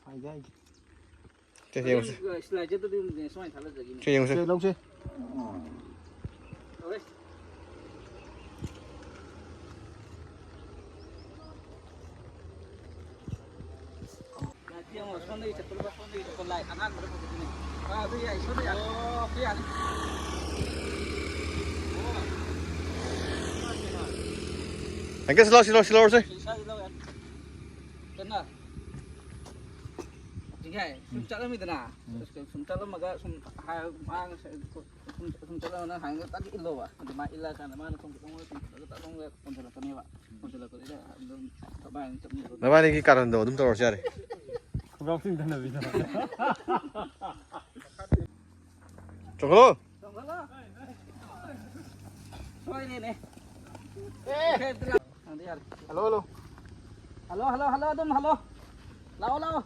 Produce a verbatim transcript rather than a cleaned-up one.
ꯍꯥꯏꯒꯦ, ꯍꯥꯏꯒꯦ꯫ ꯁꯦ, ꯌꯦꯡꯉꯨꯁꯦ꯫ ꯁ꯭ꯂꯥꯏꯗꯔꯗꯨꯗꯤ ꯁꯨꯃꯥꯏꯅ ꯊꯥꯗꯖꯒꯤꯅꯤ꯫ ꯁꯦ, ꯌꯦꯡꯉꯨꯁꯦ꯫ ꯁꯦ, ꯂꯧꯁꯦ꯫ ꯇꯧꯔꯦ꯫ ꯌꯥꯏ, ꯌꯦꯡꯉꯣ, ꯁꯣꯝꯗꯒꯤ ꯆꯠꯄꯗꯨꯒ ꯁꯣꯝꯗꯒꯤ ꯆꯠꯄ ꯂꯥꯏ ꯑꯉꯥꯟꯕꯗ ꯐꯖꯗꯣꯏꯅꯦ꯫ ꯑꯥ, ꯑꯗꯨ ꯌꯥꯏ, ꯁꯣꯝꯗ ꯌꯥꯏ꯫ ꯑꯣ, ꯑꯗꯨ ꯌꯥꯅꯤ꯫ ꯑꯪꯀꯜ, ꯁꯤ ꯂꯧ, ꯁꯤ ꯂꯧ, ꯁꯤ ꯂꯧꯔꯁꯦ꯫ ꯁꯤ ꯏꯁꯥꯁꯤ ꯂꯧ ꯌꯥꯅꯤ꯫ ꯀꯟꯅ꯫ ꯍꯧꯖꯤꯛ ꯌꯥꯏ꯫ ꯁꯨꯝ ꯆꯠꯂꯝꯃꯤꯗꯅ꯫ ꯎꯝ꯫ ꯁꯨꯝ ꯆꯠꯂꯝꯃꯒ ꯁꯨꯝ ꯍꯥꯏ-, ꯃꯥꯅ ꯁꯨꯝ, ꯁꯨꯝ ꯆꯠꯂꯝꯃꯒ ꯅꯪ ꯍꯥꯏꯅ ꯇꯛ ꯏꯜꯂꯣꯕ꯫ ꯑꯗꯨꯃꯥꯏꯅ ꯏꯜꯂꯀꯥꯟꯗ ꯃꯥꯅ ꯁꯨꯝ ꯈꯤꯇꯪ ꯈꯤꯇꯪ ꯇꯛ ꯂꯥꯎꯅ ꯀꯣꯟꯁꯤꯜꯂꯛꯀꯅꯦꯕ꯫ ꯀꯣꯟꯁꯤꯜꯂꯛꯄꯁꯤꯗ ꯑꯗꯨꯝ ꯀꯃꯥꯏꯅ ꯆꯠꯅꯤ? ꯅꯕꯥꯅꯤꯒꯤ ꯀꯥꯔꯟꯗꯣ ꯑꯗꯨꯝ ꯇꯧꯔꯁꯨ ꯌꯥꯔꯦ꯫ ꯈꯣꯡꯒ꯭ꯔꯥꯎ ꯆꯤꯡꯊꯅꯕꯤꯗꯣ꯫ ꯆꯣꯡꯈꯠꯂꯣ꯫ ꯆꯣꯡꯈꯠꯂꯣ꯫ ꯁꯣꯏꯔꯦꯅꯦ꯫ ꯑꯦ꯫ ꯍꯜꯂꯣ, ꯍꯜꯂꯣ꯫ ꯍꯜꯂꯣ, ꯍꯜꯂꯣ, ꯍꯜꯂꯣ, ꯑꯗꯨꯝ ꯍꯜꯂꯣ꯫ ꯂꯥꯛꯑꯣ, ꯂꯥꯛꯑꯣ꯫